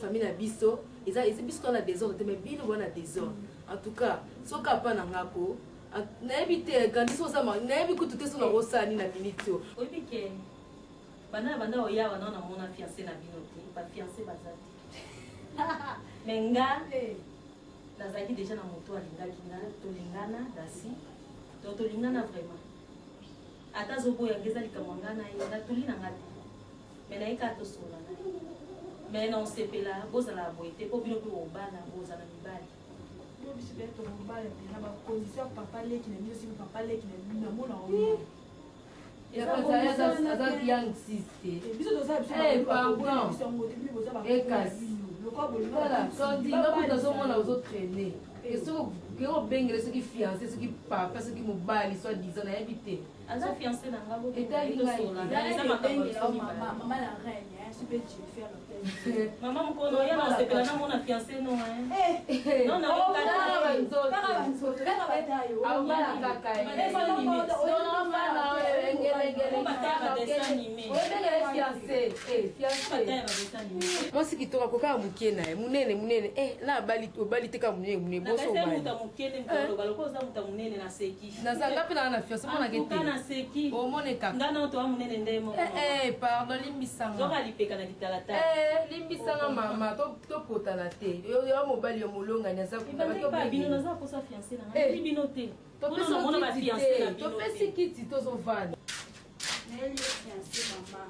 Famille na biso eza eza biso toza na desordre te mais bino boza na desordre en tout cas soki apa na nga ko nayebi te grandi so oza nayebi kutu te so nakosala nini na minute oyo. Oyebi ke banda na banda oya wana na mona fiancé na bino te ba fiancé baza te mais nga nazalaki dejà na moto alingaki nga tolingana dasi donc tolingana vraiment ata azoboya nga eza likambo ya nga na ye nga toli na nga te. Mais naye kaka tosolola naye. Mais na osepela bozala boye te po bino pe bobala bozala mibali. Yo biso pe tokobala te na ba condition ya papa leki na biso soki papa leki na bino namona ngo. Aza young sis te. Biso toza biso eh, pardon. Biso yango te bino boza ba. Ekasi. Lokola bolingo. Voilà, Sandy, nga kutu nazomona ozo traîner. Et soki okobengele soki fiancé, soki papa, soki mobali, soit disant nayebi te. Aza fiancé na nga bo Etali ngai te. Eza makambo ya biso mibale. Maman la reine hein, super Jennifer Lopez. Maman mokolo ya na sepela na mona fiancé no hein. Eh. Non na Kaka ba nzoto. Kaka ba nzoto, kaka ba taille. Abala kaka ye. Oyebengele fiancé. Eh, fiancé. Mwasi kitoko akokaka moke na ye munene munene eh na abali obali te kaka munene munene boso obali. Moto mokene moto aloba lokola oza moto munene na seki. Naza nga pe na na fiancé mona ke te. Na seki. Omone kaka. Nga na to munene nde moko. Eh eh pardon limbisanga. Zoka lipeka na kitalatala. Eh limbisanga mama to to potana te. Yo yo mobali yo molongani aza kuna ba to bino naza posa fiancé na nga. Bino te. To pesi kiti te. To pesi kiti tozo vanda. Nayeli yo fiancé mama.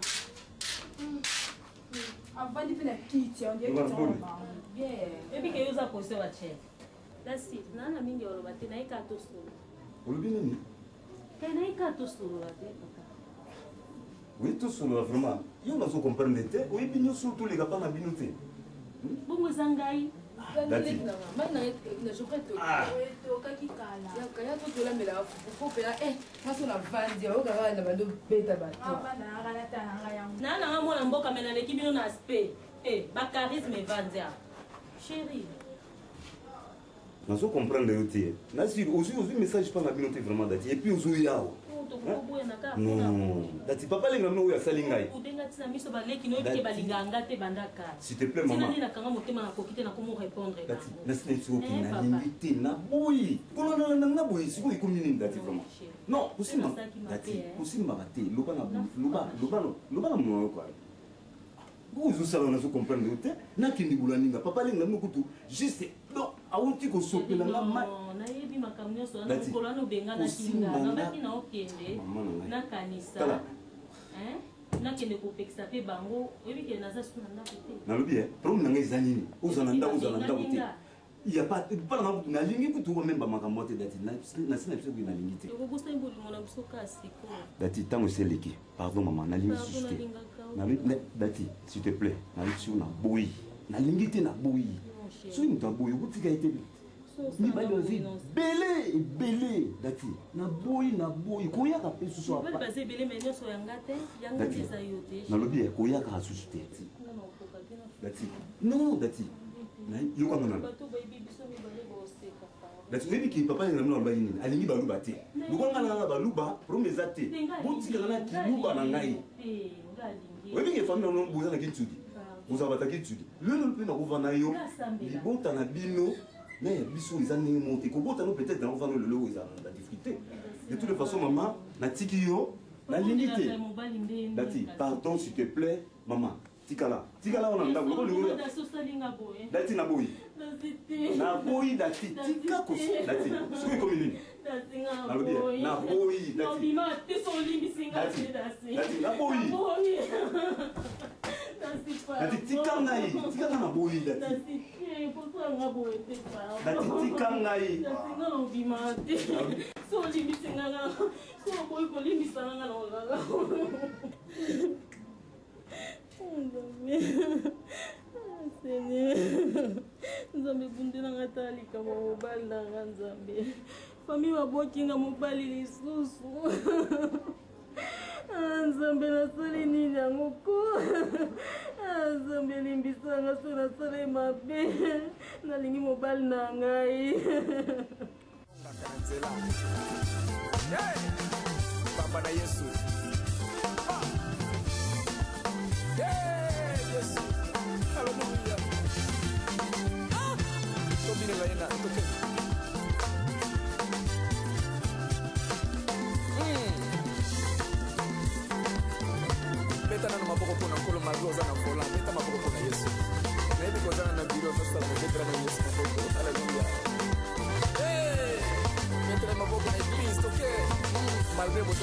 Avandi pe na kiti on dirait kiti mama. Bien. Ebi ke yo za posa ba chef. Dasi, naa na mingi ya koloba te, naye kaka tosolola. Olobi nini? Te, naye kaka tosolola te, papa. Oui, tosolola vraiment. Yo nazo comprendre te, oyebi nyonso toleka pa na bino te. Bongo eza ngai. Dati. Tokaki kala. Yaka totolambela fufu pena eh maso na vandi oyokaka na bando beta bato. Naa nanga mwana mboka me naleki bino na aspect. Eh, ba charisme evandi awa. Chérie. Nazo comprendre yo te. Nasi ozui ozui message pa na bino te vraiment Dati et puis ozo yawa. Non, Dati papa lenga no oyo asali ngai. Obenga tina miso ba leki no ke balinga nga te banda kala. S'il te plaît maman. Tina nina kanga motema na koki te na komo répondre. Dati nasi na siko ki na lingi te na boyi. Kono na na na boyi siko ekomi nini Dati vraiment. Non, kosimba Dati, kosimba te loba na loba loba loba na moyo quoi. Ozo sala nazo comprendre yo te nakende bolaninga papa lenga bino kutu juste donc awuti kosopela nga ma nayebi makambo nyonso wana mokolo wana obenganaki nga nabaki na okende nakanisa nakende kopekisa mpe bango oyebi ke naza su na ndako te nalobi e problème na ngai eza nini ozala na ndako ozala na ndako te ya pas pa na nalingi kutu komemba makambo te dati nasi na biso kutu nalingi te okobosani bolingo na biso kaka sikoyo dati ntango esi eleki pardon mama nalingi susu te dati s'il te plaît nalingi susu na boyi nalingi te na boyi soki moto aboyi okotika ye te mibali baza ebele ebele dati naboyi naboyi koyaka mpe susu nalobi koyaka susu te dati non dati yokanga nanu dati oyebi ke papa na bino alobaki nini alingi baluba te lokola ngai nanga baluba problème eza te botikaka na kiluba na ngai oyebi ke famille nano boza na kintsudi bozala bata kintsudi lelo mpe nakovanda yo libota na bino na ya biso eza ndenge moko te kobota no peut-être nakovanda lelo oyo ezala na badifficulté de toute façon mama natiki yo nalingi te dati pardon s'il te plaît mama Tikala, tikala wana ndako lokola olingi oya. Dati na boyi. Na boyi dati, tika ko dati. Soki ekomi nini? Nalobi na boyi dati. Dati, dati na boyi. Dati tika ngai, tika ngai na boyi dati. Dati tika ngai. So olimbisi nga nga, so oboyi kolimbisa nga nga na olala. Nzambe, Seigneur, Nzambe bundela nga ata likambo ya mobali na nga Nzambe. Famille babwaki nga mobali lisusu. Ah, Nzambe nasali nini yango ko? Ah, Nzambe limbisa nga so nasali mabe. Nalingi mobali na ngai. Hey! Papa na Yesu. Ah! Hey, Yesu. Hallelujah.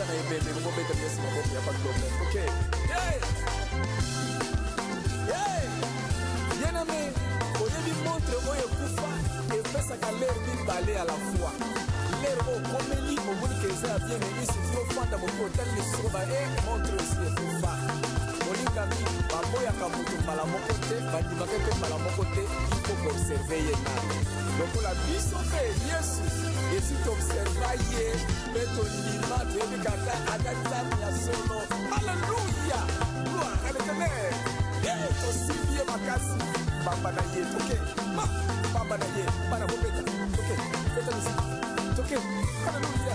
Aza na ebembe, bobeta nyonso maboko ya pas de problème. Ok. Hey! Hey! Bien-aimé, oyebi montre oyo ekufa epesaka lere mibale à la fois. Lere oyo okomeli, omoni ke eza ya bien, mais isufi ofanda moke, otali lisusu ba e montre esi ekufa. Molingami, baboyaka moto mbala moko te, bandimaka mpe mbala moko te. Il faut koobserve ye nano, lokola biso mpe Yesu esi toobserva ye mpe tondima, toyebi kaka ata Nzambe ya solo. Alleluya, gloire à l'Éternel. Tosimbi ye makasi, bamba na ye toke, ma bamba na ye bana, bobeta toke, beta misiki toke. Alleluya.